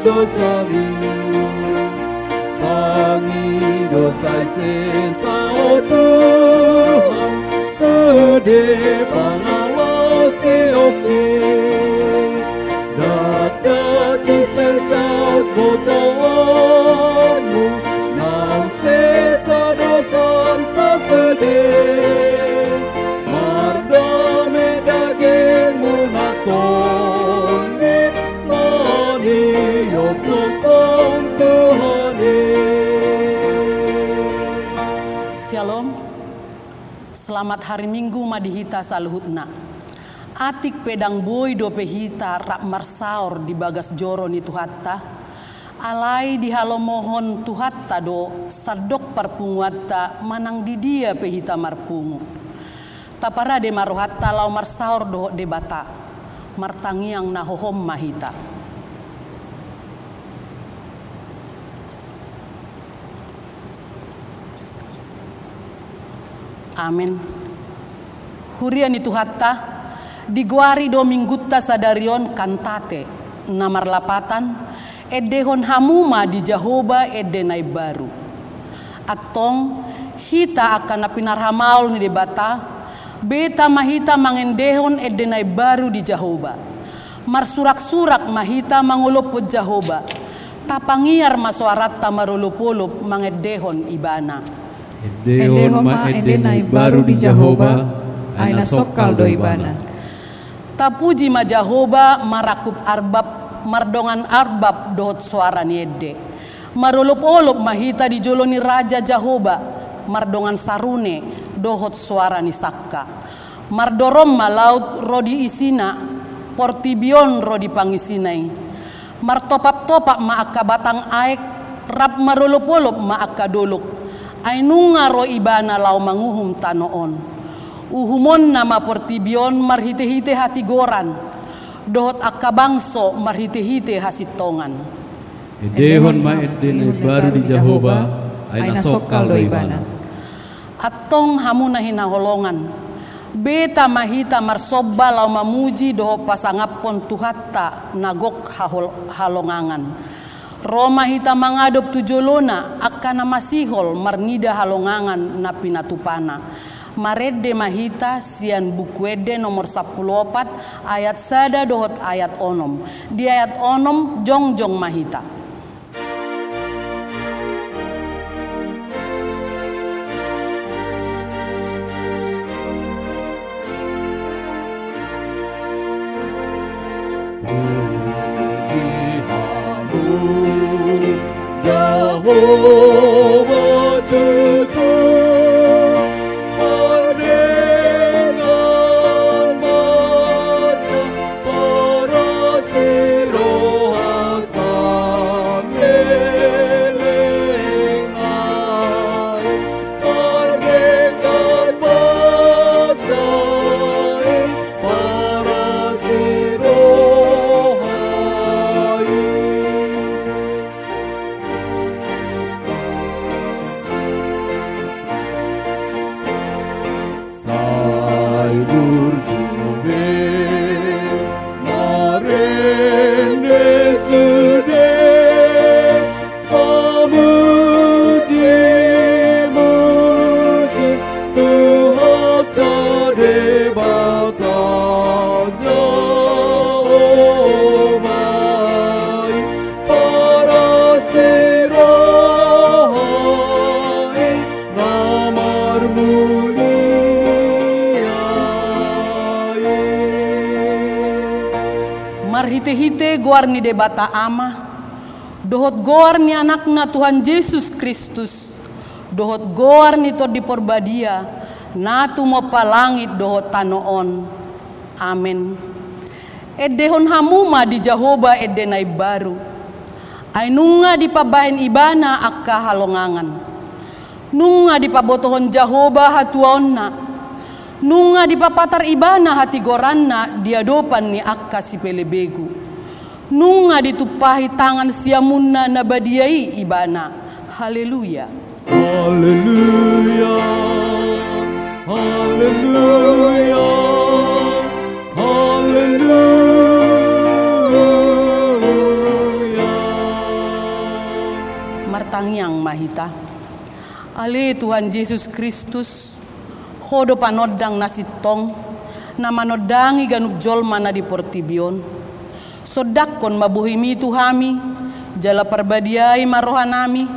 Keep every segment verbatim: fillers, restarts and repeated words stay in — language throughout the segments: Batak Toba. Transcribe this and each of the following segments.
dosami. Pangido sai sesa, o Tuhan, sude pangalaosionki. Dakdanak i sesa botoonmu, nang sesa dosam sasede. Mardame dagingmu na tondi, na niop nongkon Tuhan i. Syalom. Selamat hari Minggu ma di hita saluhutna. Atik pe ndang boi dope hita rap marsaor di bagas joro ni Tuhanta, alai dihalomohon Tuhanta do sandok parpunguanta manang di dia pe hita marpungu. Taparade ma rohanta laho marsaor dohot Debata. Martangiang na hohom ma hita. Amen. Huria ni Tuhanta, digoari do Minggunta sadari on Kantate, na marlapatan, Endehon hamu ma di Jahowa ende na imbaru. Antong, hita angka na pinarhamaol ni Debata, beta ma hita mangendehon ende na imbaru di Jahowa. Marsuraksurak ma hita mangolophon Jahowa, tapangiar ma soaranta marolopolop mangendehon Ibana. Endehon ma ende na imbaru di Jahowa, ai na songkal do Ibana. Tapuji ma Jahowa marangkup arbab, mardongan arbab dohot soara ni ende. Marolopolop ma hita di jolo ni Raja Jahowa, mardongan sarune dohot soara ni sangka. Mardorom ma laut ro di isina, portibi on ro di pangisina i. Martopaptopap ma angka batang aek, rap marolopolop ma angka dolok. Ai nunga ro Ibana laho manguhum tano on. Uhumonna ma portibi on marhitehite hatigoran, dohot angka bangso marhitehite hasintongan. Endehon ma ende na imbaru di Jahowa, ai na songkal do Ibana. Antong hamu na hinaholongan, beta ma hita marsomba laho mamuji dohot pasangaphon Tuhanta na gok hahol-, halongangan. Ro ma hita mangadop tu jolona angka na masihol marnida halongangan na pinatupana. Marende ma hita sian Buku Ende nomor sampulu opat, ayat sada dohot ayat onom. Di ayat onom, jongjong ma hita. Puji hamu, Jahowa tutu, mardongan basa, parasi roha sanggeleng ai, mardongan basa i, parasi roha i. Sai burju be marende sude, pamuji muji Tuhanta Debata Jahowa i, parasi roha i, na marmulia i. Marhitehite goar ni Debata Ama, dohot goar ni Anakna Tuhan Jesus Kristus, dohot goar ni Tondi Porbadia, na tumompa langit dohot tano on. Amen. Endehon hamu ma di Jahowa ende na imbaru. Ai nunga dipambahen Ibana angka halongangan. Nunga dipabotohon Jahowa hatuaonna. Nunga dipapatar Ibana hatigoranna di adopan ni angka sipelebegu. Nunga ditumpahi tangan siamunna na badia i Ibana. Haleluya. Haleluya. Haleluya. Haleluya. Hita. Ale Tuhan Jesus Kristus, Ho do panondang na sintong, na manondangi ganup jolma na di portibi on. Sondanghon ma bohim i tu hami, jala parbadiai ma rohanami,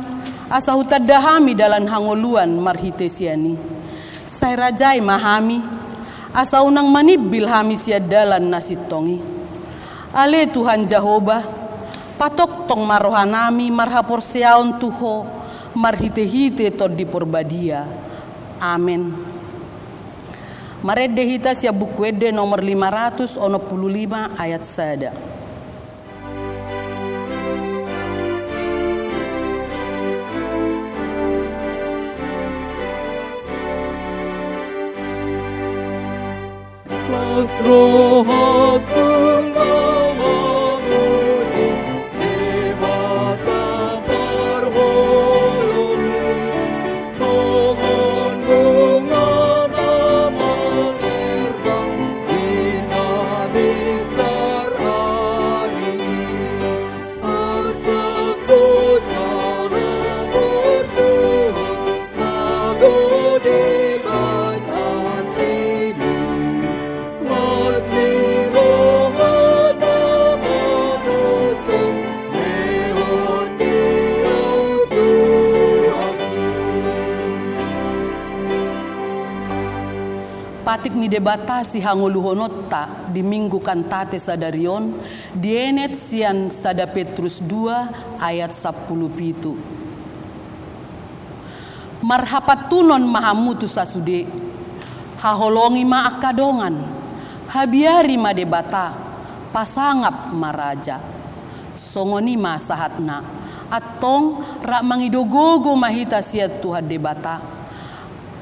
asa hutanda hami dalan hangoluan marhite sian i. Sai rajai ma hami, asa unang manimbil hami sian dalan na sintong i. Ale Tuhan Jahowa, patongtong ma rohanami marhaporseaon tu Ho, marhite-hite Tondi Porbadia. Amen. Marende hita sian Buku Ende nomor lima ratus onom pulu lima, ayat sada. Las rohangku na mamuji Debata parholong i, songon bunga na mangerbang di na besar ari i. Arsak dosa na marsuhut, na godang asi ni, las ni roha na manongtong, lehon di ahu Tuhan i. Patik ni Debata sihangoluhononta di Minggu Kantate sadari on, dienet sian sada Petrus dua ayat sampulu pitu. Marhapantunon ma hamu tu sasude, haholongi ma angka dongan, habiari ma Debata, pasangap ma raja. Songon i ma sahatna, antong rap mangido gogo ma hita sian Tuhan Debata.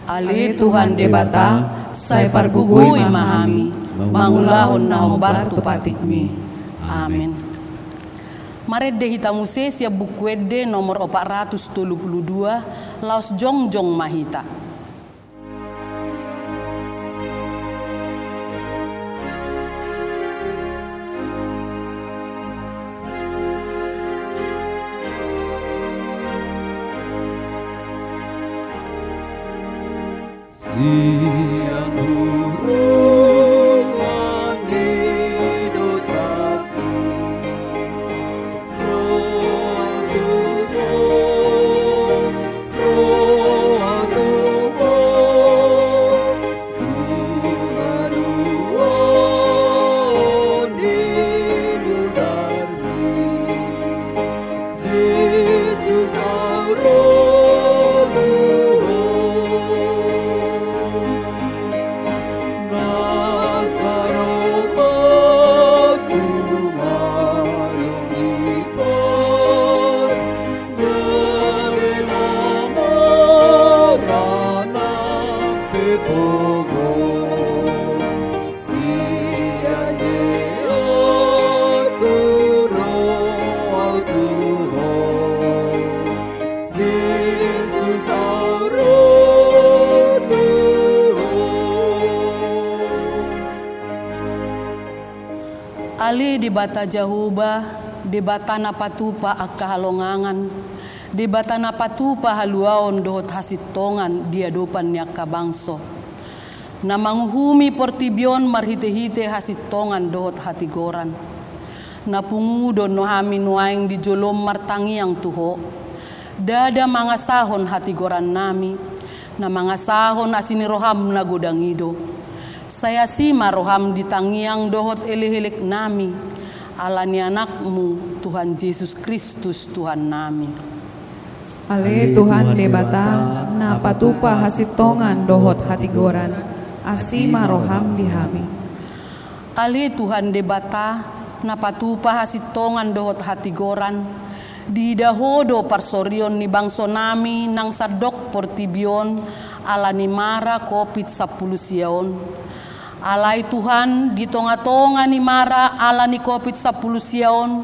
Ale Tuhan Debata, sai pargogoi ma hami mangulahon na hombar tu patikmi. Amen. Marende hita muse sian Buku Ende nomor opat ratus tolu pulu dua, laos jongjong ma hita. Sian hurungan ni dosaku, roha tu Ho, roha tu Ho, suhaluaon di dudarmi. Jesus, ahu ro tu Ho. Na saromaku malum ipas, gabe na marana pe pogos. Sian je ahu ro, ahu tu Ho. Jesus, ahu ro tu Ho. Ale Debata Jahowa, Debata na patupa angka halongangan, Debata na patupa haluaon dohot hasintongan di adopan ni angka bangso. Na manguhumi portibi on marhite-hite hasintongan dohot hatigoran. Na pungu do nuaeng hami nuaeng di jolom martangiang tu Ho. Ndada mangasahon hatigorannami, na mangasahon asi ni roham na godang i do. Sai asi ma roham di tangiang dohot elek-eleknami, ala ni Anakmu, Tuhan Jesus Kristus, Tuhannami. Ale Tuhan Debata, na patupa hasintongan dohot hatigoran, asi ma roham di hami. Ale Tuhan Debata, na patupa hasintongan dohot hatigoran, diida Ho do parsorion ni bangsonami nang sandok portibi on ala ni mara covid sampulu sia on. Alai Tuhan, di tonga-tonga ni mara ala ni covid sampulu sia on,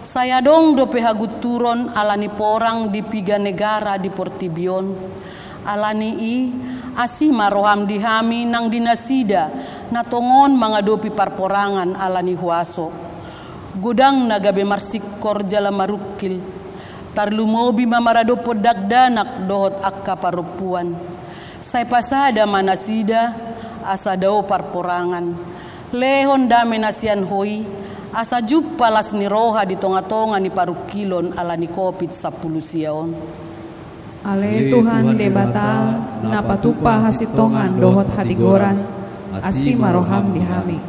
sai adong dope hagunturon ala ni porang di piga negara di portibi on. Ala ni i, asi ma roham di hami nang di nasida na tongon mangadopi parporangan ala ni huaso. Godang na gabe marsingkor jala marungkil. Tarlumobi ma maradophon dakdanak dohot angka parompuan. Sai pasada ma nasida, asa dao parporangan. Lehon dame na sian Ho i, asa jumpa las ni roha di tongatonga ni parungkilon ala ni Covid sampulu sia on. Ale Tuhan Debata, na patupa hasintongan dohot hatigoran, asi ma roham di hami.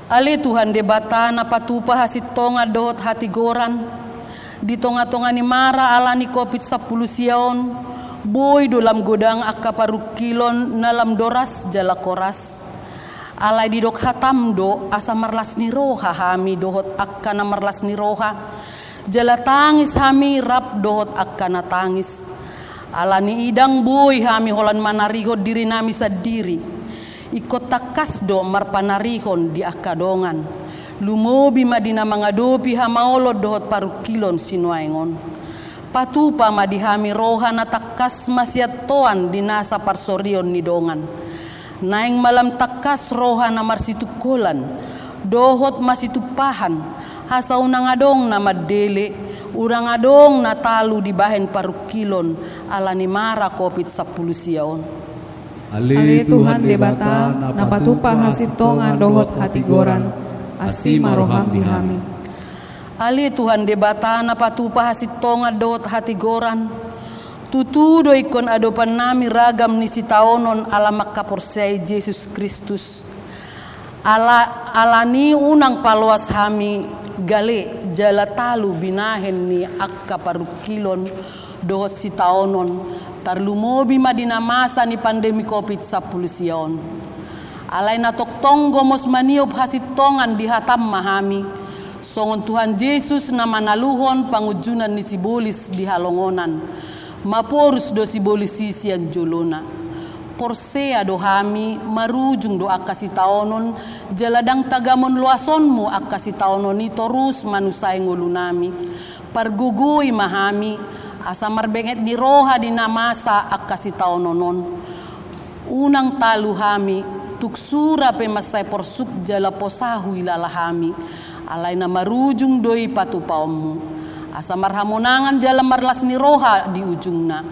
Ale Tuhan Debata, na patupa hasintongan dohot hatigoran, di tongatonga ni mara ala ni Covid sampulu sia on, boi do lam godang angka parungkilon na lam doras jala koras. Alai didok hatam do, asa marlas ni roha hami dohot angka na marlas ni roha, jala tangis hami rap dohot angka na tangis. Ala ni i ndang boi hami holan manarihon dirinami sandiri. Ingkon tangkas do marpanarihon di angka dongan. Lumobi ma di na mangadopi hamaolon dohot parungkilon sinuaeng on. Patupa ma di hami roha na tangkas masiantoan di nasa parsorion ni dongan. Naeng ma lam tangkas roha na marsitungkolan, dohot masitumpahan, asa unang adong na mandele, unang adong na talu dibahen parungkilon, ala ni mara Covid sampulu sia on. Ale Tuhan Debata, na patupa hasintongan dohot hatigoran, asi ma roham di hami. Ale Tuhan Debata, na patupa hasintongan dohot hatigoran, tutu do ingkon adopannami ragam ni sitaonon ala mangkaporseai Jesus Kristus. Ala, ala ni unang paloas hami gale jala talu binahen ni angka parungkilon dohot sitaonon, tarlumobi ma di na masa ni pandemi Covid sampulu sia on. Alai na tongtong gomos maniop hasintongan di hatam ma hami, songon Tuhan Jesus na manaluhon pangunjunan ni sibolis di halongonan. Maporus do sibolis i sian jolona. Porsea do hami, marujung do angka sitaonon, jala ndang tagamon loasonmu angka sitaonon i torus manusai ngolunami. Pargogoi ma hami, asa marbenget ni roha di na masa angka sitaonon on. Unang talu hami, tung sura pe mansai porsuk jala posa huilala hami, alai na marujung do i patupaonmu. Asa marhamonangan jala marlas ni roha di ujungna.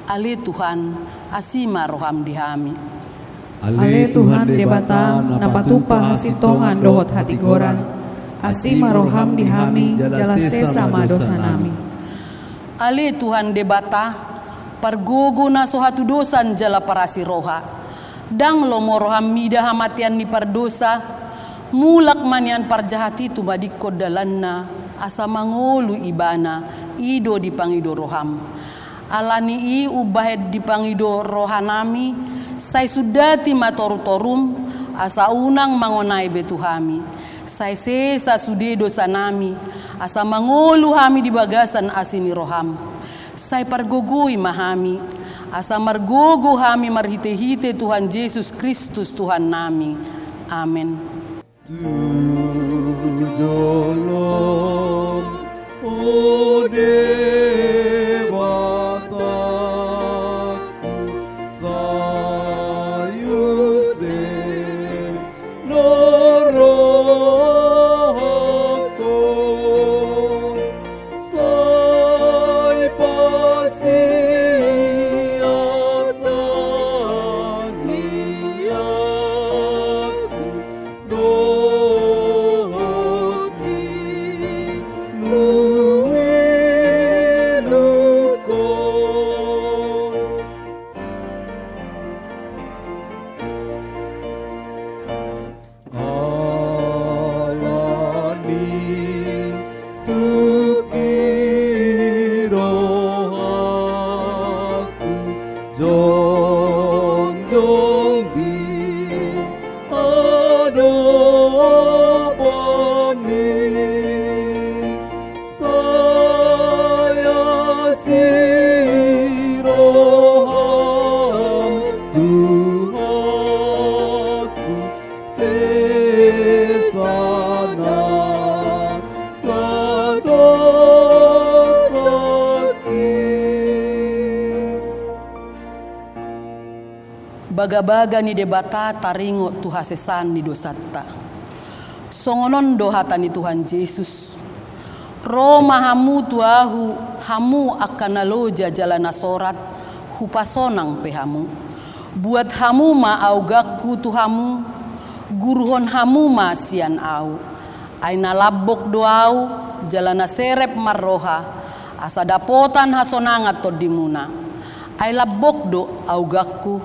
Ale Tuhan, asi ma roham di hami. Ale Tuhan Debata, na patupa hasintongan dohot hatigoran, asi ma roham di hami jala sesa ma dosanami. Ale Tuhan Debata, pargogo na so hatudosan jala parasi roha. Ndang lomo roham mida hamatean ni pardosa, mulak ma nian parjahat i tumadingkon dalanna, asa mangolu ibana, i do dipangido roham. Ala ni i umbahen dipangido rohanami, sai sundati ma torutorum, asa unang mangonai be tu hami. Sai sesa sude dosanami, asa mangolu hami di bagasan asi ni roham. Sai pargogoi ma hami, asa margogo hami marhitehite Tuhan Jesus Kristus Tuhannami. Amen. Tu jolom, o Debata, sai use na rohangku, sai pasitangiangku dohot ililungku. Ala ni i tung rohangku jongjong di adopanmi, sai asi roham Tuhanku, sesa na sadosangki. Bagabaga ni Debata taringot tu hasesaan ni dosanta. Songon on do hata ni Tuhan Jesus: Ro ma hamu tu ahu, hamu angka na loja jala na sorat, hupasonang pe hamu. Buat hamu ma augangku tu hamu, guruhon hamu ma sian ahu. Ai na lambok do ahu, jala na serep marroha, asa dapotan hasonangan tondimuna. Ai lambok do augangku,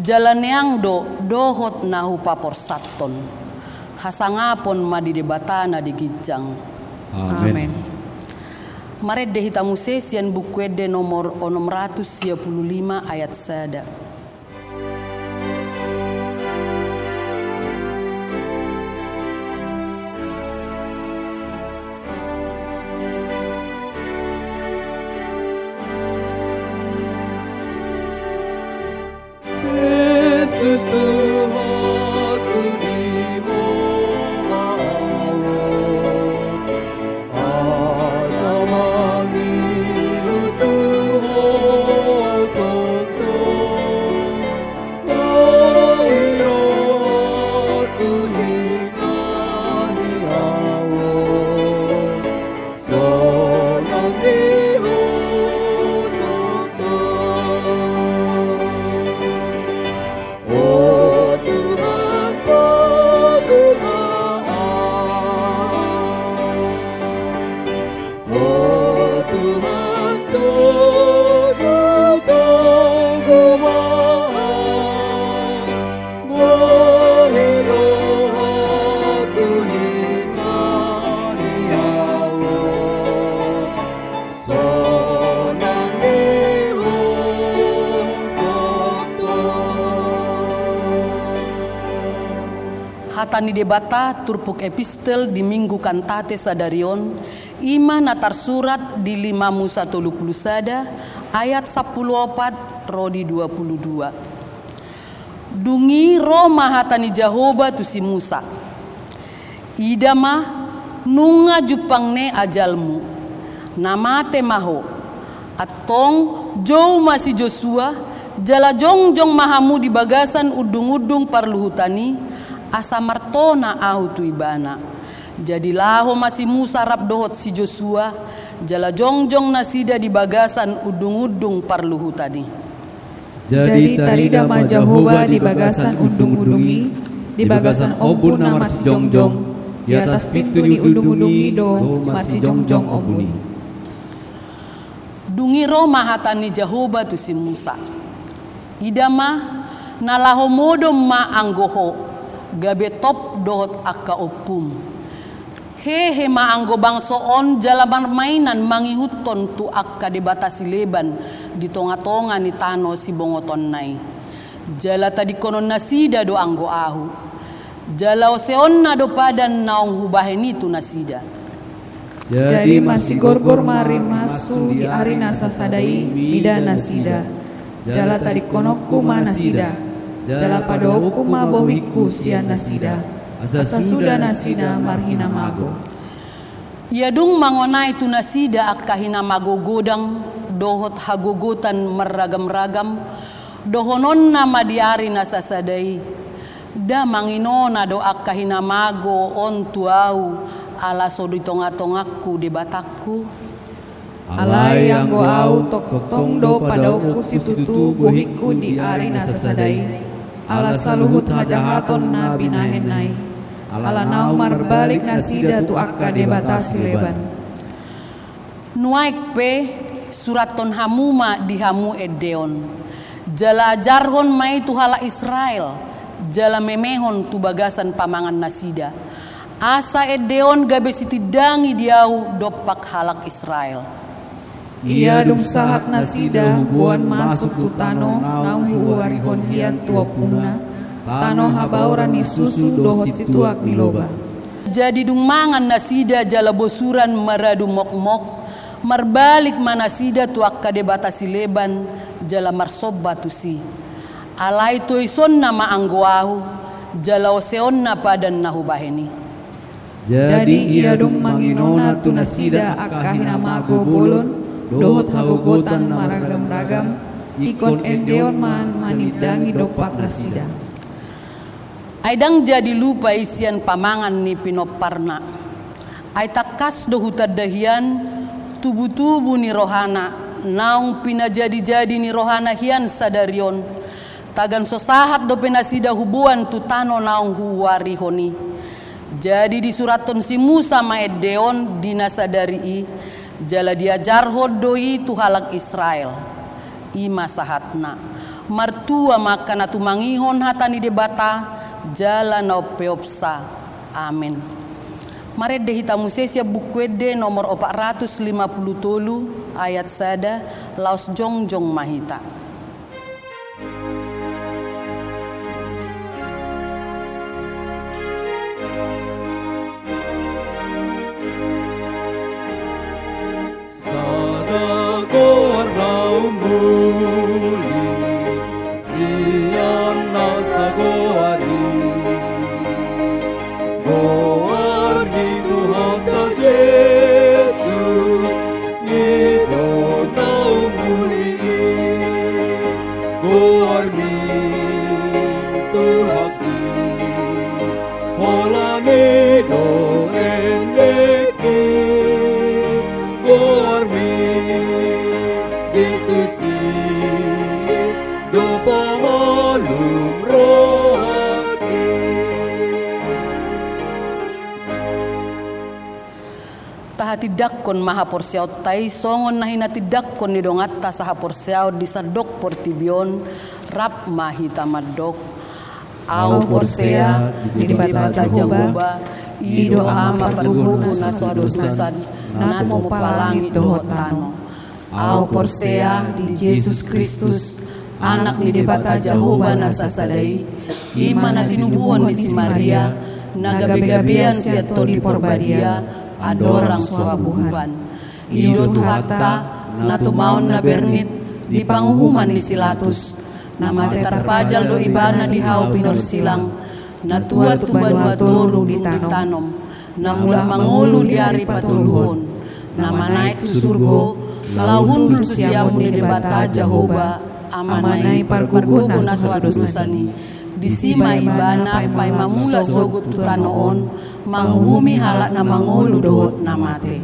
jala neang do dohot na hupaporsathon. Hasangapon ma di Debata na di ginjang. Amen. Amen. Marende hita muse sian Buku Ende nomor onom ratus sia pulu lima ayat sada. Jesus Tuhanku di Ho ma ahu, asa mangihut tu Ho tongtong. Boi rohangku, hingkari ahu, sonang di Ho tongtong. O Tuhan, togu ma ahu. O Tuhan, togu, togu ma ahu. Boi rohangku, hingkari ahu, sonang di Ho tongtong. Hata ni Debata turpuk epistel di Minggu Kantate sadari on, i ma na tarsurat di lima Musa tolu pulu sada ayat sampulu opat ro di dua pulu dua. Dung i ro ma hata ni Jahowa tu si Musa: Ida ma, nunga jumpang ne ajalmu, na mate ma ho. Antong jou ma si Josua, jala jongjong ma hamu di bagasan undungundung parluhutan i, asa martona ahu tu ibana. Jadi laho ma si Musa rap dohot si Josua, jala jongjong nasida di bagasan undungundung parluhutan i. Jadi tarida ma Jahowa di bagasan undungundung i, di bagasan ombun na marsijongjong, di atas pintu ni undungundung i do marsijongjong ombun i. Dung i ro ma hata ni Jahowa tu si Musa: Ida ma, na laho modom ma anggo ho, gabe top dohot angka ompum. Hehe ma anggo bangso on jala marmainan mangihuthon tu angka debata sileban di tongatonga ni tano sibongotonna i. Jala tadingkonon nasida do anggo ahu. Jala oseonna do padan naung hubahen i tu nasida. Jadi marsigorgor ma rimashu di ari na sasada i mida nasida. Jala tadingkononku ma nasida, jala padaoonku ma bohingku sian nasida, asa suda nasida marhinamago. Ia dung mangonai tu nasida angka hinamago godang dohot hagogotan marragamragam, dohononna ma di ari na sasada i: Nda manginona do angka hinamago on tu ahu, ala so di tongatongangku Debatangku? Alai anggo ahu tongtong do padaoonku situtu bohingku di ari na sasada i, ala saluhut hajahaton na binahenna i, ala naung marbalik nasida tu angka debata sileban. Nuaeng pe, surathon hamu ma di hamu ende on, jala ajarhon ma i tu halak Israel, jala memehon tu bagasan pamangan nasida. Asa ende on gabe sitindangi di ahu dompak halak Israel. Ia dung sahat nasida huboan masuk tu tano naung huarihon hian tu ompuna, tano habaoran ni susu dohot situak ni loba. Jadi dung mangan nasida jala bosuran maradu mokmok, marbalik ma nasida tu angka debata sileban jala marsomba tusi. Alai toisonna ma anggo ahu, jala oseonna padan na hubahen i. Jadi ia dung manginona tu nasida angka hinamago bolon dohot hagogotan na marragamragam, ingkon ende on ma manindangi dompak nasida. Ai ndang jadi lupa i sian pamangan ni pinomparna. Ai tangkas do hutanda hian tubutubu ni rohana, naung pinajadijadi ni rohana hian sadari on. Tagan so sahat dope nasida huboan tu tano naung huuarihon i. Jadi disurathon si Musa ma ende on di na sadari i, jala diajarhon do i tu halak Israel. I ma sahatna. Martua ma angka na tumangihon hata ni Debata, jala na umpeopsa. Amen. Marende hita muse sian Buku Ende nomor opat ratus lima pulu tolu, ayat sada, laos jongjong ma hita. Sada goar na umuli sian na sagoar i. Goar ni Tuhanta Jesus, i do na umuli i. Goarmi Tuhanki, holan i do endengki. Goarmi Jesus i do pamalum rohangki. Tahatindangkon ma haporseaonta i songon na hinatindangkon ni donganta sahaporseaon di sandok portibi on. Rap ma hita mandok. Ahu porsea di Debata Jahowa, i do Ama pargogo na so adosusan, na tumompa langit dohot tano. Ahu porsea di Jesus Kristus, Anak ni Debata Jahowa na sasada i, i ma na tinubuhon ni si Maria, na gabegabean sian Tondi Parbadia, andorang so habubuhan. I do Tuhanta, na tumaon na bernit di panguhuman ni si Latus, na mate tarpajal do Ibana di hau pinorsilang, na tuat tu banua toru ditanom, na mulak mangolu di ari patoluhon, na manaek tu surgo, laho hundul tu siamun ni Debata Jahowa, Amana i pargogo na so adosusan i. Disi ma Ibana paima mulak sogot tu tano on, manguhumi halak na mangolu dohot na mate.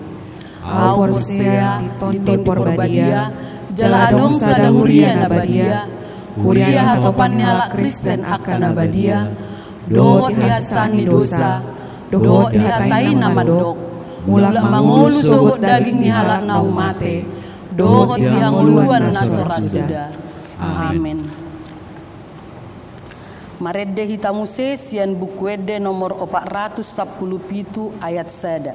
Ahu porsea di Tondi Parbadia, jala adong sada huria na badia, huria hatopan ni halak Kristen angka na badia, dohot di hasesaan ni dosa, dohot di hata i na mandok, mulak mangolu sogot daging ni halak naung mate, dohot di hangoluan na so ra suda. Amen. Marende hita muse sian Buku Ende nomor opat ratus sampulu pitu ayat sada.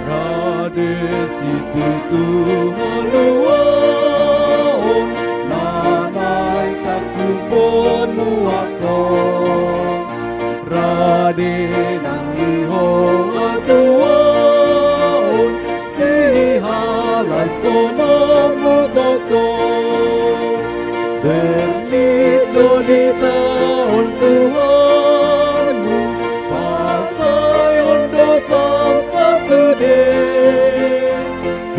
Rade situtu haluaon na naeng tangkuponmu antong. Rade nang di ho hatuaon, sihalashononmu toto. Bernit do di taon Tuhanmu, pasaehon dosam sasude.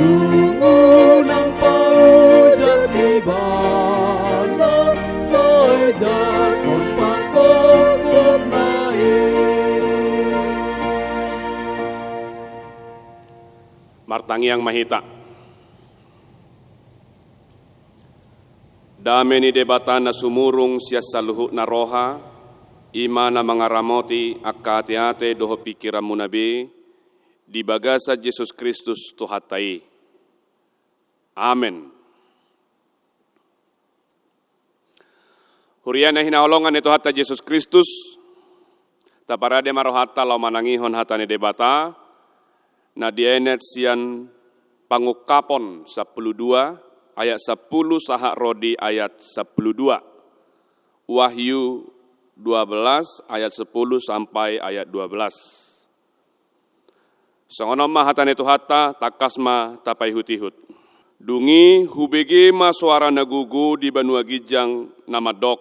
Dung unang paujat Ibana, sai jangkon pangkongkotna i. Martangiang ma hita. Dame ni Debata na sumurung sian saluhutna roha, i ma na mangaramoti angka ateate dohot pingkiranmuna be, di bagasan Jesus Kristus Tuhanta i. Amen. Huria na hinaholongan ni Tuhanta Jesus Kristus, taparade ma rohanta laho manangihon hata ni Debata, na dienet sian Pangungkapon sampulu dua, ayat sampulu sahat ro di ayat sampulu dua. Wahyu dua belas ayat sepuluh sampai ayat dua belas. Songon on ma hata ni Tuhanta, tangkas ma tapaihutihut. Dung i hubege ma soara na gogo di banua ginjang na mandok: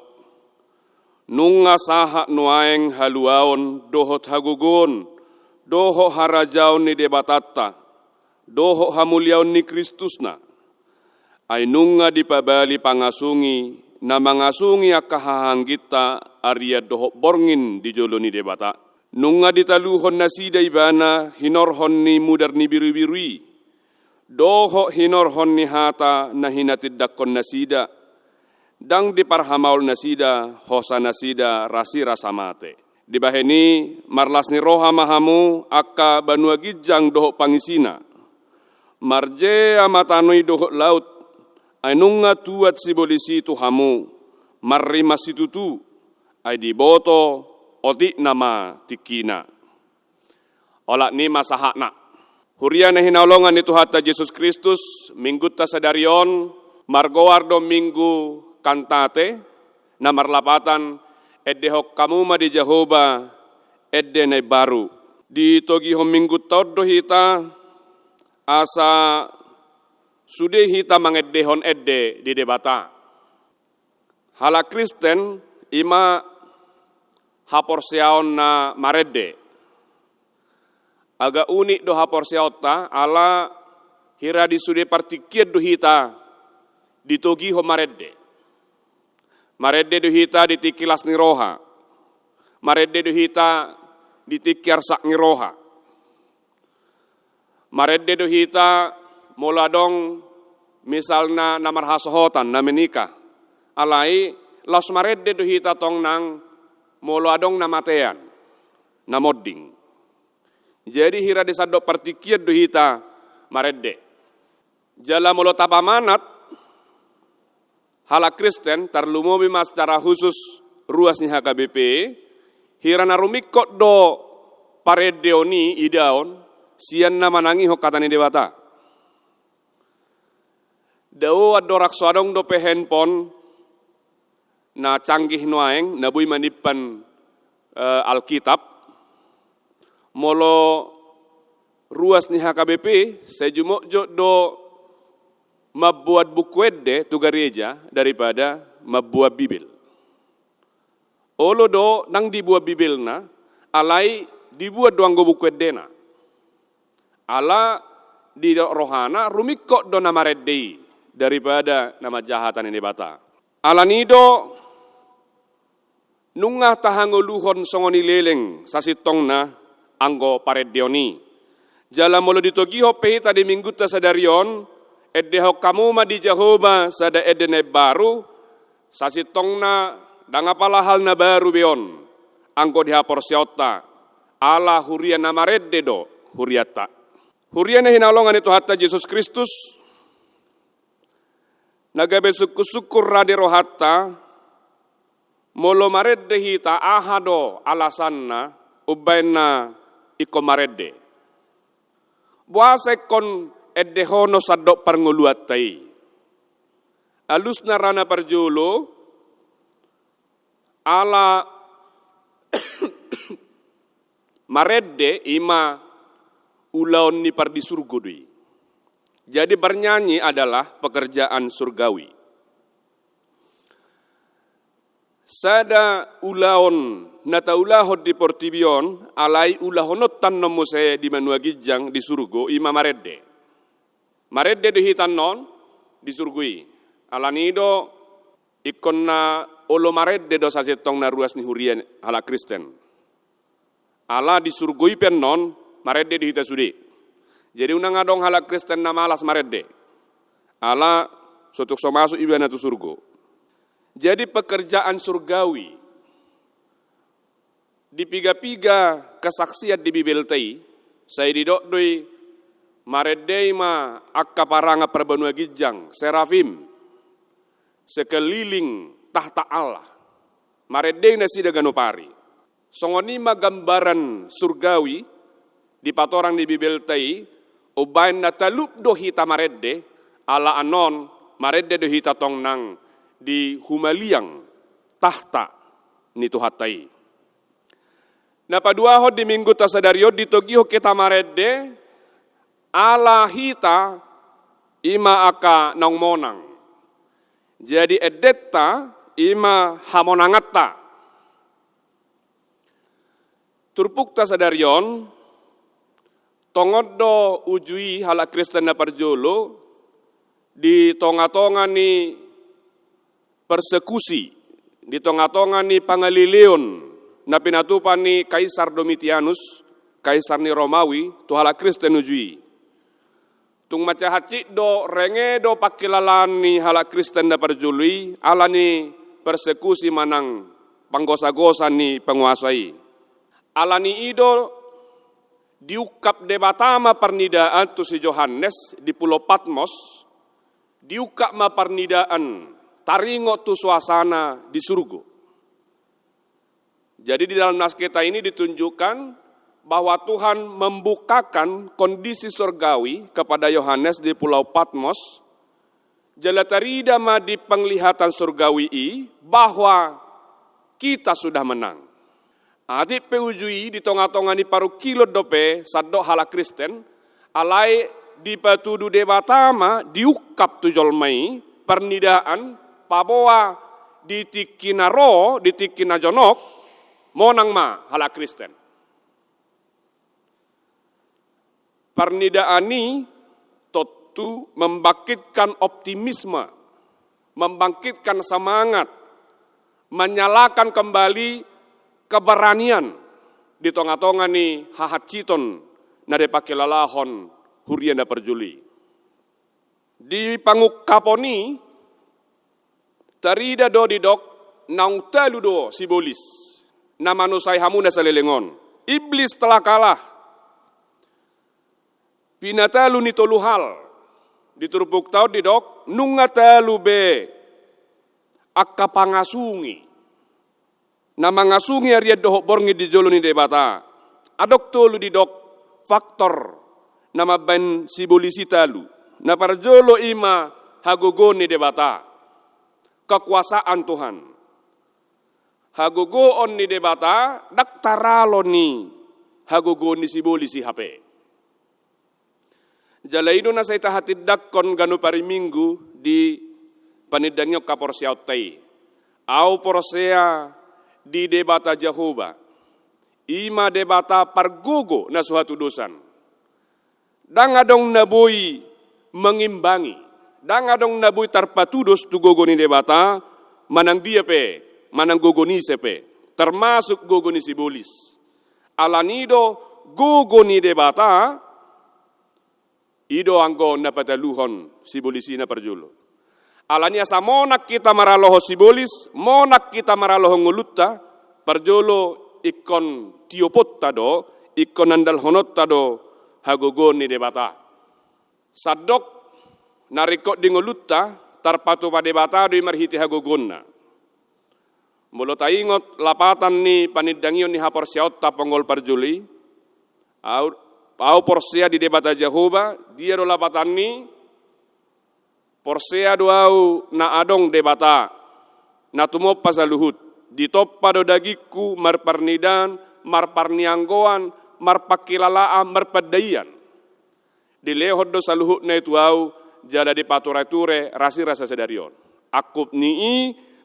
Nunga sahat nuaeng haluaon dohot hagogoon dohot harajaon ni Debatanta, dohot hamuliaon ni Kristusna. Ai nunga dipabali pangasungi na mangasungi angka hahaangginta arian dohot borngin di jolo ni Debata. Nunga ditaluhon nasida ibana hinorhon ni mudar ni birubiru i, dohot hinorhon ni hata na hinatindangkon nasida, ndang diparhamaol nasida, hosa nasida rasirasa mate. Dibahen i, marlas ni roha ma hamu angka banua ginjang dohot pangisina. Marjea ma tano i dohot laut, ai nunga tuat sibolis i tu hamu, marrimas situtu, ai diboto otikna ma tingkina. Olat ni i ma sahatna. Huria na hinaholongan ni Tuhanta Jesus Kristus, Minggunta sadari on margoar do Minggu Kantate, na marlapatan Endehon hamu ma di Jahowa ende na imbaru. Ditogihon Minggunta on do hita asa sude hita mangendehon ende di Debata. Halak Kristen i ma haporseaon na marende. Agak unik do haporseaonta, ala hira di sude partingkian do hita ditogihon marende. Marende do hita di tingki las ni roha. Marende do hita di tingki arsak ni roha. Marende do hita molo adong misalna na marhasohotan, na menikah. Alai laos marende do hita tong nang molo adong na matean, na monding. Jadi hira di sandok partingkian do hita marende. Jala molo tapamanat halak Kristen, tarlumobi ma secara khusus ruas ni H K B P, hira na rumingkot do parendeon i idaon sian na manangihon hata ni Debata. Dao andorang so adong dope handphone na canggih nuaeng, na boi manimpan, eh, Alkitab. Molo ruas ni H K B P, sai jumotjot do mamboan buku ende tu gareja daripada mamboan Bibel. Olo do ndang diboan Bibelna, alai diboan do anggo buku endena. Ala didok rohana rumingkot do na marende i daripada na manjaha hata ni Debata. Alani i do nunga tahangoluhon songon i leleng sasintongna anggo parendeon i. Jala molo ditogihon pe hita di Minggunta sadari on, endehon hamu ma di Jahowa sada ende na imbaru, sasintongna ndang apala hal na baru be on anggo di haporseaonta, ala huria na marende do hurianta. Huria na hinaholongan ni Tuhanta Jesus Kristus, na gabe sungkunsungkun ra di rohanta, molo marende hita, aha do alasanna umbahen na ingkon marende? Boasa ingkon endehonon sandok parngoluanta i? Alusna ra na parjolo, ala marende i ma ulaon ni pardisurgo do i. Jadi bernyanyi adalah pekerjaan surgawi. Sada ulaon na taulahon di portibi on, alai ulahononta annon muse di banua ginjang di surgo, i ma marende. Marende do hita annon di surgo i. Alani i do ingkon na olo marende do sasintongna ruas ni huria halak Kristen. Ala di surgo i pe annon marende do hita sude. Jadi unang adong halak Kristen na malas marende. Ala so tung so masuk ibana tu surgo. Jadi pekerjaan surgawi. Di piga-piga kesaksian di Bibelta i, sai didok do i, marende i ma angka parangan parbanua ginjang, serafim, sekeliling tahta Allah. Marende i nasida ganup ari. Songon i ma gambaran surgawi dipatorang di Bibelta i, umbahen na talup do hita marende, ala annon marende do hita tong nang di humaliang tahta ni Tuhanta i. Na paduahon di Minggunta sadari on ditogihon hita marende, ala hita i ma angka naung monang. Jadi endenta i ma hamonanganta. Turpukta sadari on, tongon do uju i halak Kristen na parjolo, Di tonga-tonga ni persekusi, di tonga-tonga ni pangaleleon na pinatupa ni Kaisar Domitianus, Kaisar ni Romawi, tu halak Kristen uju i. Tung mansai hansit do, renge do pangkilalaan ni halak Kristen na parjolo i ala ni persekusi manang panggosa-gosa ni panguasa i. Ala ni i do diungkap Debata ma parnidaan tu si Johannes di Pulo Patmos, diungkap ma parnidaan taringot tu suasana di surgo. Jadi di dalam nas kita ini ditunjukkan bahwa Tuhan membukakan kondisi surgawi kepada Yohanes di Pulau Patmos, jala tarida ma di penglihatan surgawi i bahwa kita sudah menang. Atik pe uju i di tonga-tonga ni parungkilon dope sandok halak Kristen, alai dipatudu Debata ma, diungkap tu jolma i parnidaan, paboa di tingki na ro, di tingki na jonok, monang ma halak Kristen. Parnidaan i tontu membangkitkan optimisme, membangkitkan semangat, menyalakan kembali keberanian di tonga-tonga ni hahansiton na dipangkilalahon huria na parjolo i. Di pangungkapon i, tarida do didok naung talu do sibolis na manusai hamuna saleleng on. Iblis telah kalah. Pinatalu ni tolu hal. Di turpukta on didok, nunga talu be angka pangasung i. Na mangasungi arian dohot borngin di jolo ni Debata. Adong tolu didok faktor na mambahen sibolis i talu. Na parjolo i ma hagogoon ni Debata. Kekuasaan Tuhan. Hagogoon ni Debata, ndang taralo ni hagogoon ni sibolis i hape. Jala i do na sai tahatindangkon ganup ari Minggu di panindangion haporseaonta i. Ahu porsea di Debata Jahowa, i ma Debata pargogo na so hatudosan. Ndang adong na boi mengimbangi, ndang adong na boi tarpatudos tu gogo ni Debata, manang dia pe, manang gogo ni ise pe, termasuk gogo ni sibolis. Ala ni i do gogo ni Debata, i do anggo na pataluhon sibolis i na parjolo. Ala ni i asa monang hita maralohon sibolis, monang hita maralohon ngolunta, parjolo ingkon tioponta do, ingkon andalhononta do hagogoon ni Debata. Sandok na ringkot di ngolunta, tarpatupa Debata do i marhite hagogoonna. Molo taingot lapatan ni panindangion ni haporseaonta ponggol parjolo i, ahu, ahu porsea di Debata Jahowa, dia do lapatan ni, porsea do ahu na adong Debata, na tumompa saluhut, ditompa do dagingku marparnidaan, marparnianggoan, marpangkilalaan, marpandaian. Dilehon do saluhutna i tu ahu, jala dipature-ture rasirasa sadari on. Angkup ni i,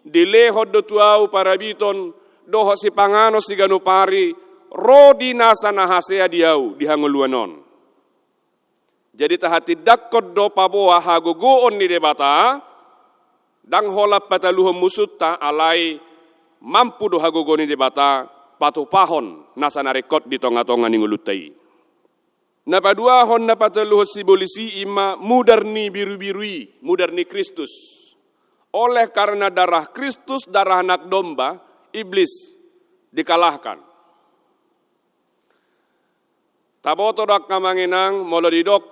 dilehon do tu ahu parabiton, dohot sipanganon siganup ari, ro di nasa na hasea di ahu, di hangoluan on. Jadi tahatindangkon do paboa hagogoon ni Debata, ndang holan pataluhon musunta alai mampu do hagogoon ni Debata, patupahon nasa na ringkot di tonga-tonga ni ngolunta i. Na paduahon na pataluhon sibolis i ima mudar ni birubiru i, mudar ni Kristus. Oleh karena darah Kristus, darah anak domba, iblis dikalahkan. Taboto do angka amang inang molo didok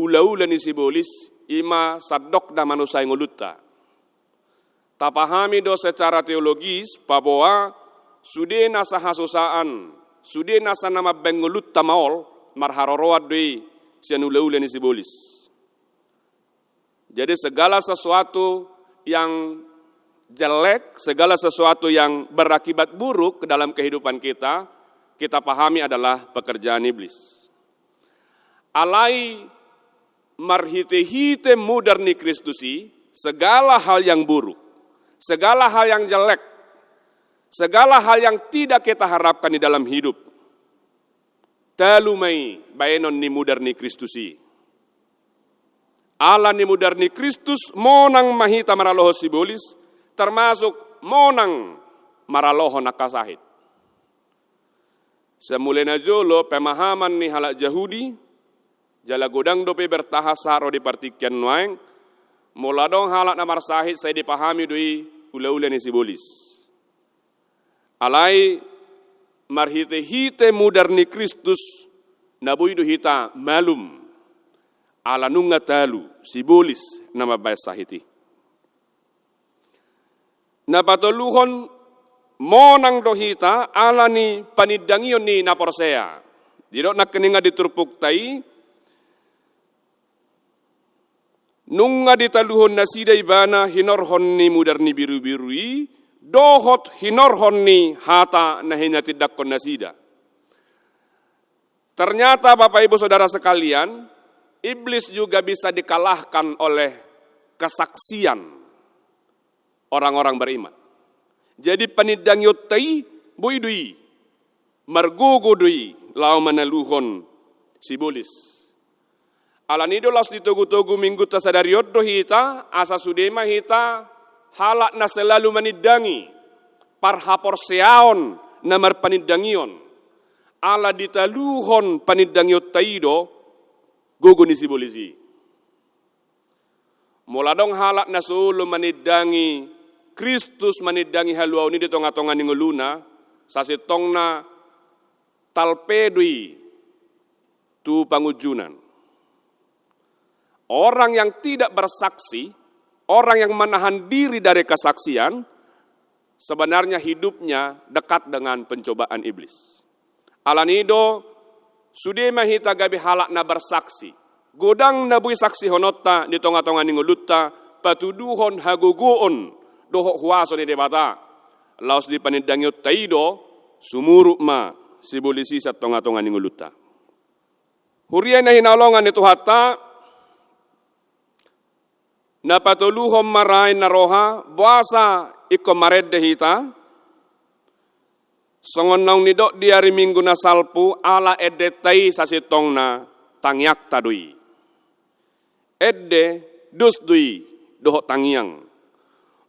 ulaula ni sibolis ima sandok na manusai ngolunta. Tapahami do secara teologis paboa sude nasa hasusaan, sude nasa na mambahen ngolunta maol, marharoroan do i sian ulaula ni sibolis. Jadi segala sesuatu yang jelek, segala sesuatu yang berakibat buruk dalam kehidupan kita, kita pahami adalah pekerjaan iblis. Alai marhite-hite mudar ni Kristus i, segala hal yang buruk, segala hal yang jelek, segala hal yang tidak kita harapkan di dalam hidup, talu ma i baenon ni mudar ni Kristus i. Ala ni mudar ni Kristus, monang ma hita maralohon sibolis, termasuk monang maralohon angka sahit. Sian mulai na jolo pemahaman ni halak Jahudi, jala godang dope bertahan sahat ro di partingkian nuaeng, molo adong halak na marsahit sai dipahami do i ulaula ni sibolis. Alai marhitehite mudar ni Kristus, na boi do hita malum, ala nunga talu sibolis na mambahen sahit i. Na patoluhon, monang do hita ala ni panindangion ni na porsea. Didok nangkiningan di turpukta i, nunga ditaluhon nasida ibana hinorhon ni mudar ni birubiru i, dohot hinorhon ni hata na hinatindangkon nasida. Ternyata, Bapak Ibu Saudara sekalian, iblis juga bisa dikalahkan oleh kesaksian orang-orang beriman. Jadi panindangionta i boi do i, margogo do i laho manaluhon sibolis. Alani do laos ditogutogu minggunta sadari on do hita, asa sude ma hita halak na selalu manindangi, parhaporseaon na marpanindangion. Ala ditaluhon panindangionta i do gogo ni sibolis i. Molo adong halak na so olo manindangi Kristus, manindangi haluaon i di tongatonga ni ngoluna, sasintongna talpe do i tu pangunjunan. Orang yang tidak bersaksi, orang yang menahan diri dari kesaksian, sebenarnya hidupnya dekat dengan pencobaan iblis. Alani do, sude ma hita gabe halak na bersaksi. Godang na boi saksihononta di tongatonga ni ngolunta, patuduhon hagogoon dohot huaso ni Debata. Laos di panindangionta i do, sumurut ma sibolis i sian tongatonga ni ngolunta. Huria na hinaholongan ni Tuhanta, na patoluhon ma rain na roha, boasa ingkon marende hita? Songon naung nidok di ari Minggu na salpu, ala endenta i sasintongna tangiangta do i. Ende, dos do i dohot tangiang.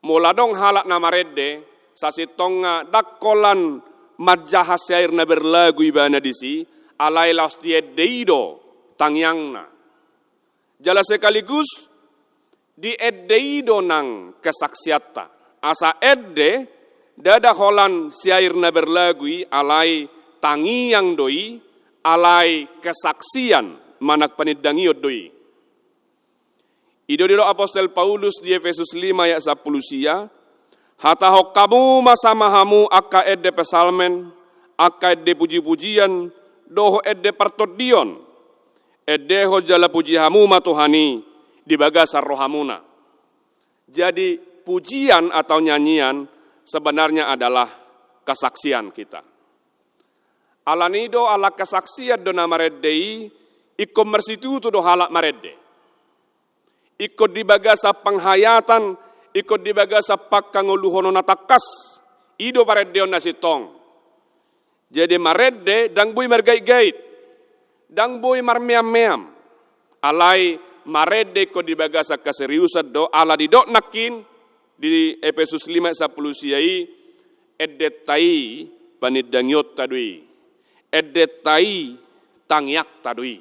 Molo adong halak na marende, sasintongna ndang holan manjaha siair na berlagu ibana disi, alai laos di ende i do tangiangna. Jala sekaligus di ende i do nang kesaksianta. Asa ende ndada holan siair na berlagu i, alai tangiang do i, alai kesaksian manang panindangion do i. I do didok apostel Paulus di Efesus lima ayat sampulu sia, hatahon hamu ma sama hamu angka ende psalmen, angka ende pujipujian, dohot ende partondion. Endehon jala puji hamu ma Tuhan i di bagasan rohamuna. Jadi pujian atau nyanyian sebenarnya adalah kesaksian kita. Alani do ala kesaksian do na marende i, ingkon marsitutu do halak marende. Ingkon di bagasan penghayatan, ingkon di bagasan pangkangoluhonon na tangkas. I do parendeon na sintong. Jadi marende ndang boi margaitgait, ndang boi marmeammeam. Alai marende ingkon di bagasan keseriusan do, ala didok nangkin di Efesus lima sampulu sia i, endenta i panindangionta do i. Endenta i tangiangta do i.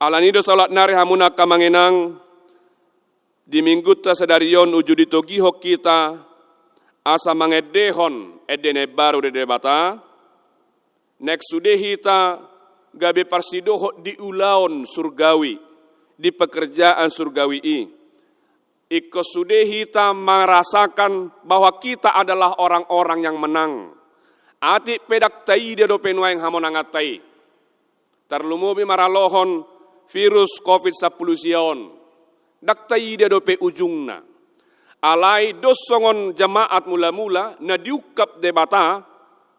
Alani do saulak nari hamu angka amang inang, di minggunta sadari on uju ditogihon hita asa mangendehon ende na imbaru di Debata, naeng sude hita gabe parsidohot di ulaon surgawi, di pekerjaan surgawi i. Ingkon sude hita merasakan bahwa kita adalah orang-orang yang menang. Atik pe ndang taida dope nuaeng hamonanganta i. Tarlumobi maralohon virus covid sampulu sia on. Ndang taida dope ujungna. Alai dos songon jamaat mula-mula na diungkap Debata,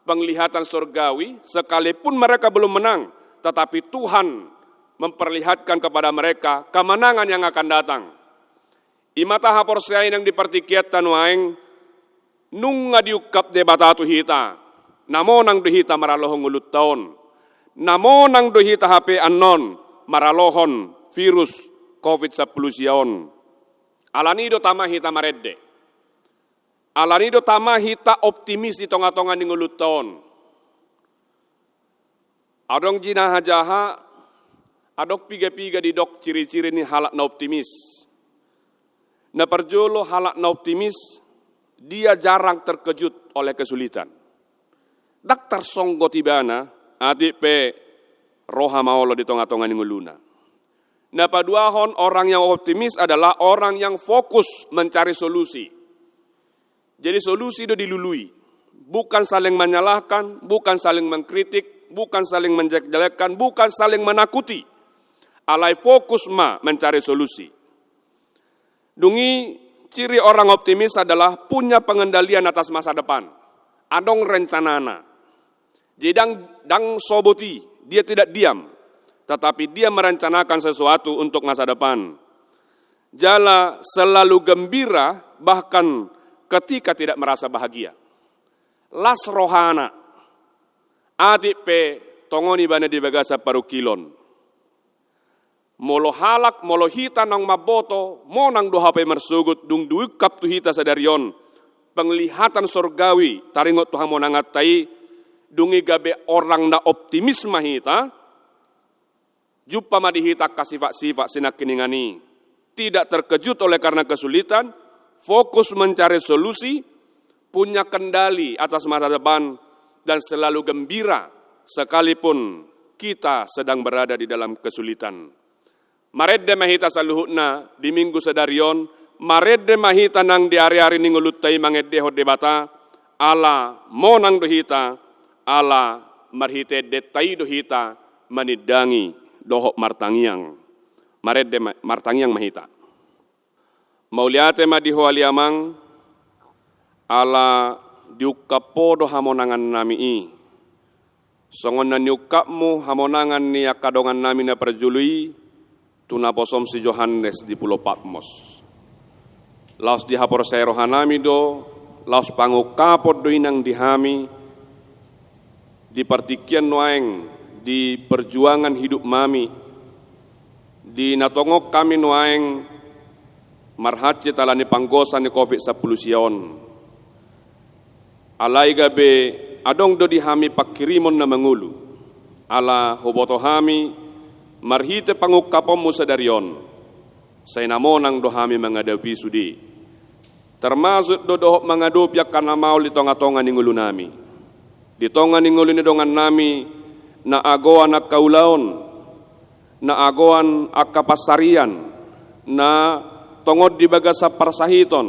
penglihatan surgawi, sekalipun mereka belum menang, tetapi Tuhan memperlihatkan kepada mereka kemenangan yang akan datang. I ma tahaporseai nang di partingkianta nuaeng, nunga diungkap Debata tu hita, na monang do hita maralohon ngolunta on, na monang do hita hape annon maralohon virus covid sampulu sia on. Alani do tama hita marende. Alani do tama hita optimis di tonga-tonga ni ngolunta on. Adong jinaha-jaha, adong piga-piga didok ciri-ciri ni halak na optimis. Na parjolo, halak na optimis, dia jarang terkejut oleh kesulitan. Ndang tarsonggot ibana, atik pe ro hamaolon di tonga-tonga ni ngoluna. Na paduahon, orang yang optimis adalah orang yang fokus mencari solusi. Jadi solusi do dilului. Bukan saling menyalahkan, bukan saling mengkritik, bukan saling menjelek-jelekkan, bukan saling menakuti. Alai fokus ma mencari solusi. Dung i, ciri orang optimis adalah punya pengendalian atas masa depan. Adong rencanana. Jadi ndang, ndang soboti, dia tidak diam, tetapi dia merencanakan sesuatu untuk masa depan. Jala selalu gembira bahkan ketika tidak merasa bahagia. Las rohana, atik pe tongon ibana di bagasan parungkilon. Molo halak, molo hita naung mamboto, monang do hape marsogot, dung diungkap tu hita sadari on penglihatan sorgawi taringot tu hamonanganta i, dung i gabe orang na optimis ma hita. Jumpa ma di hita angka sifat-sifat sinangkiningan i. Tidak terkejut oleh karena kesulitan, fokus mencari solusi, punya kendali atas masa depan, dan selalu gembira sekalipun kita sedang berada di dalam kesulitan. Marende ma hita saluhutna di Minggu sadari on, marende ma hita nang di ari-ari ni ngolunta i mangendehon Debata, ala monang do hita, ala marhite endenta i do hita manindangi dohot martangiang. Marende ma, martangiang ma hita. Mauliate ma di Ho ale Amang, ala diungkap Ho do hamonangannami i. Songon na niungkapMu hamonangan ni angka dongannami na parjolo i tu naposoM si Johannes di Pulo Patmos. Laos dihaporseai rohanami do, laos pangungkapon do i nang di hami, di partingkian nuaeng, di perjuangan hidupnami, di na tongon hami nuaeng marhansit ala ni panggosa ni covid sampulu sia on. Alai gabe adong do di hami panghirimon na mangolu, ala huboto hami marhite pangungkaponMu sadari on, sai na monang do hami mangadopi sude. Termasuk do dohot mangadopi angka na maol di tonga-tonga ni ngolunami, di tonga ni ngolu ni dongannami na agoan angka ulaon, na agoan angka pansarian, na tongon di bagasan parsahiton,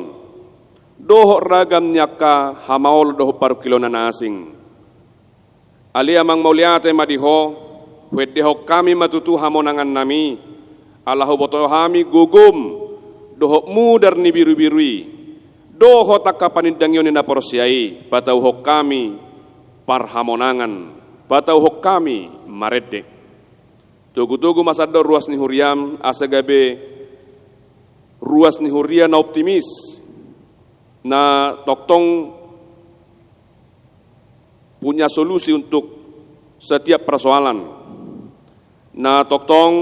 dohot ragam ni angka hamaolon dohot parungkilon na asing. Ale Amang, mauliate ma di Ho, huendehon hami ma tutu hamonangannami, ala huboto hami gogom dohot mudar ni birubiru i, dohot angka panindangion ni na porsea i, patauhon hami parhamonangan, patauhon hami marende. Togu-togu ma sandok ruas ni huriaM, asa gabe ruas ni huria na optimis, na tongtong punya solusi untuk setiap persoalan, na tongtong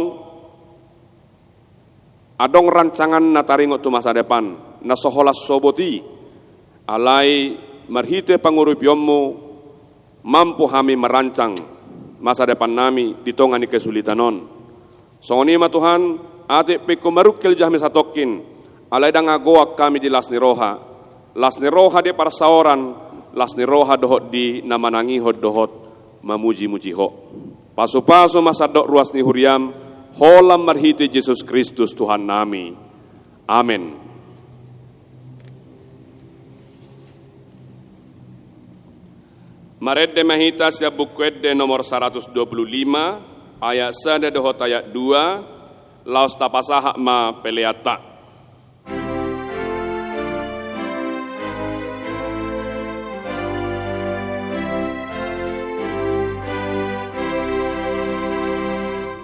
adong rancangan na taringot tu masa depan, na so holan soboti, alai marhite pangurupionMu, mampu hami marancang masa depannami di tonga ni kesulitan on. Songon i ma Tuhan, atik pe ingkon marungkil jo hami satongkin, alai ndang agoan hami di las ni roha, las ni roha di parsaoran, las ni roha dohot di na manangihon dohot mamuji-muji Ho. Pasu-pasu ma sandok ruas ni huriaM, holan marhite Jesus Kristus Tuhannami. Amen. Marende ma hita sian Buku Ende nomor saratus dua pulu lima, ayat sada dohot ayat dua, laos tapasahat ma peleanta.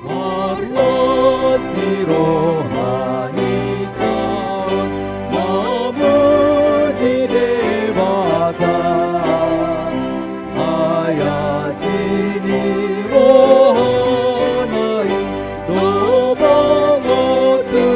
Marlas ni roha hita, mamuji Debata. Ai asi ni rohana i do mangoto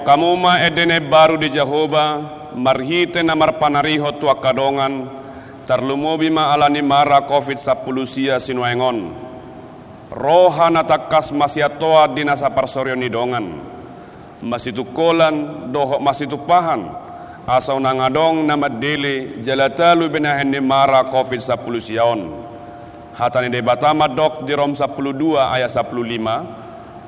Hamu ma ende na imbaru di Jahowa, marhite na marpanarihon tu angka dongan, tarlumobi ma ala ni mara covid sampulu sia sinuaeng on. Roha na tangkas masiantoan di nasa parsorion ni dongan, masitungkolan dohot masitumpahan, asa unang adong na mandele jala talu be na hehe ni mara covid sampulu sia on. Hata ni Debata mandok di Rom sampulu dua ayat sampulu lima,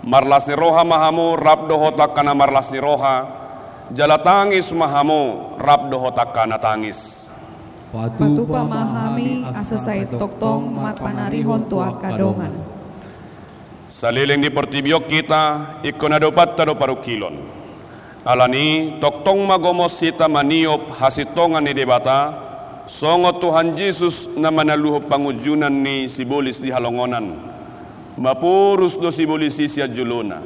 marlas ni roha ma hamu rap dohot angka na marlas ni roha, jala tangis ma hamu rap dohot angka na tangis. Patupa ma hami asa sai tongtong marpanarihon tu angka dongan. Saleleng di portibi on hita, ingkon adopanta do parungkilon. Alani tongtong ma gomos hita maniop hasintongan ni Debata, songon Tuhan Jesus na manaluhon pangunjunan ni sibolis di halongonan. Maporus do sibolis i sian jolona.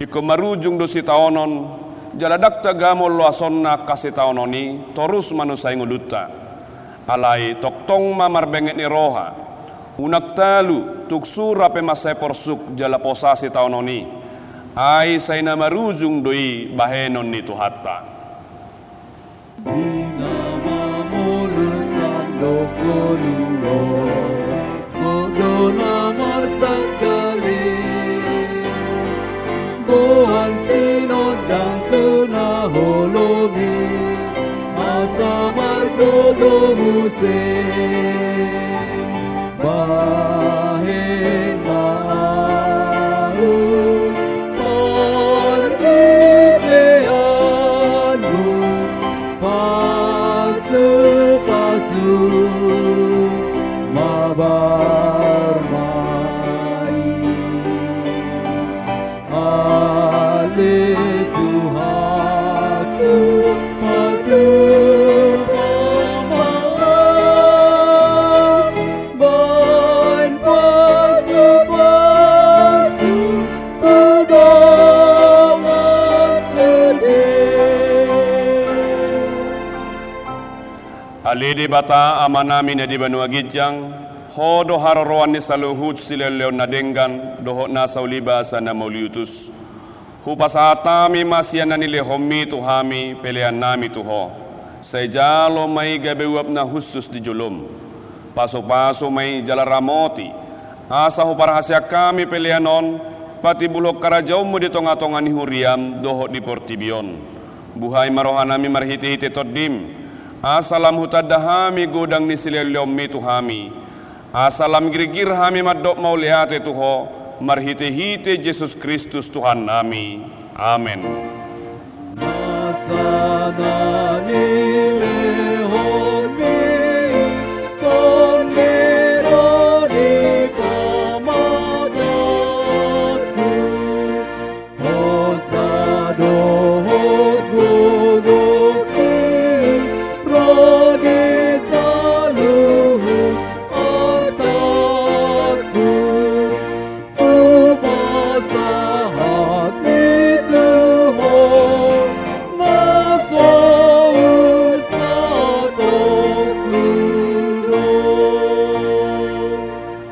Ingkon marujung do sitaonon, jala ndang tagamon loasonna angka sitaonon i torus manusai ngolunta. Alai tongtong ma marbenget ni roha. Unang talu, tung sura pe mansai porsuk jala posa sitaonon i. Ai sai na marujung do i bahenon ni Tuhanta. Di na mamolus sandok ngolu on, gok do na marsangkali. Boan sinondang tu na holom i, asa margogo muse. Bahen ma ahu marhiteanmu, pasupasu ma barmai. Ale Tuhanku, patupa ma ahu, bahen pasupasu tu dongan sude. Ale Debata Amanami na di banua ginjang, Ho do haroroan ni saluhut silehonlehon na denggan dohot nasa ulibasa na mauliutus. Hupasahat hami ma sian na nilehonmi tu hami peleannami tu Ho. Sai jalo ma i gabe uap na hushus di jolom. Pasupasu ma i jala ramoti, asa huparhaseang hami pelean on patimbulhon harajaonmu di tongatonga ni huriam dohot di portibi on. Buhai ma rohanami marhitehite Tondim, asa lam hutanda hami godang ni silehonlehonmi tu hami. Asa lam girgir hami mandok mauliate tu Ho, marhitehite Jesus Kristus Tuhannami. Amen. Nasa na nilehonmi, tondero di pamatanku. Hosa dohot gogohi ro di saluhut artangku. Hupasahat i tu Ho na so husatongku do.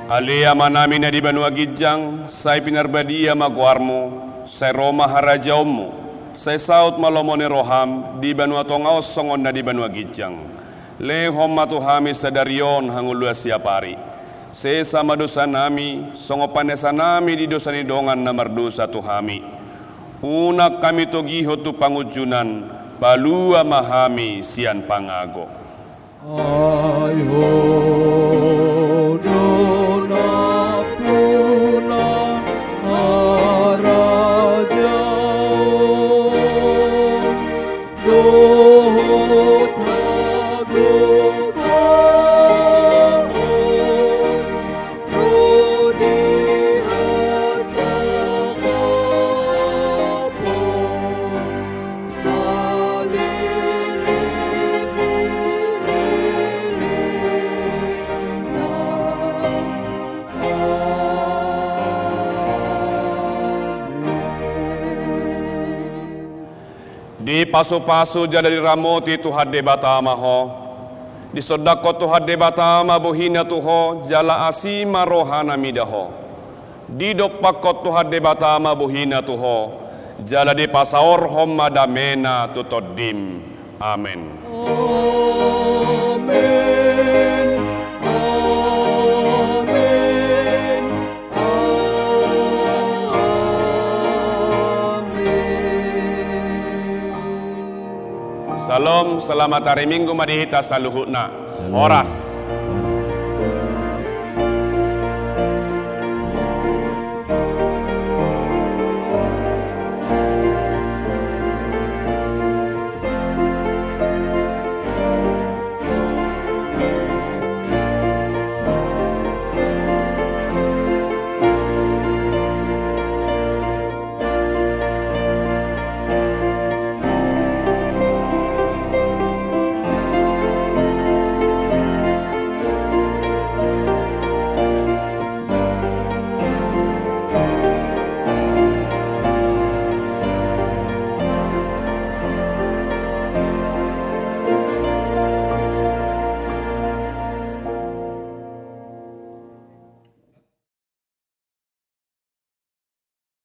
Ale Amanami na di banua ginjang, sai pinarbadia ma goarmu, sai ro ma harajaonmu, sai saut ma lomo ni roham di banua tonga on songon na di banua ginjang. Lehon ma tu hami sadari on hangoluan siapari. Sesa ma dosanami, songon panesanami di dosa ni dongan na mardosa tu hami. Unang hami togihon tu pangunjunan, palua ma hami sian pangago. Ai Ho do nampuna harajaon dohot hagogoon, ro di hasangapon saleleng ni lelengna. Amen. Dipasupasu jala diramoti Tuhan Debata ma ho. Disondangkon Tuhan Debata ma bohina tu ho, jala asi ma rohana mida ho. Didompakkon Tuhan Debata ma bohina tu ho, Jala dipasaorhon ma damena tu tondim. Amen. Amen. Amen. Amen. Salam, selamat hari Minggu ma di hita saluhutna. Salam. Horas.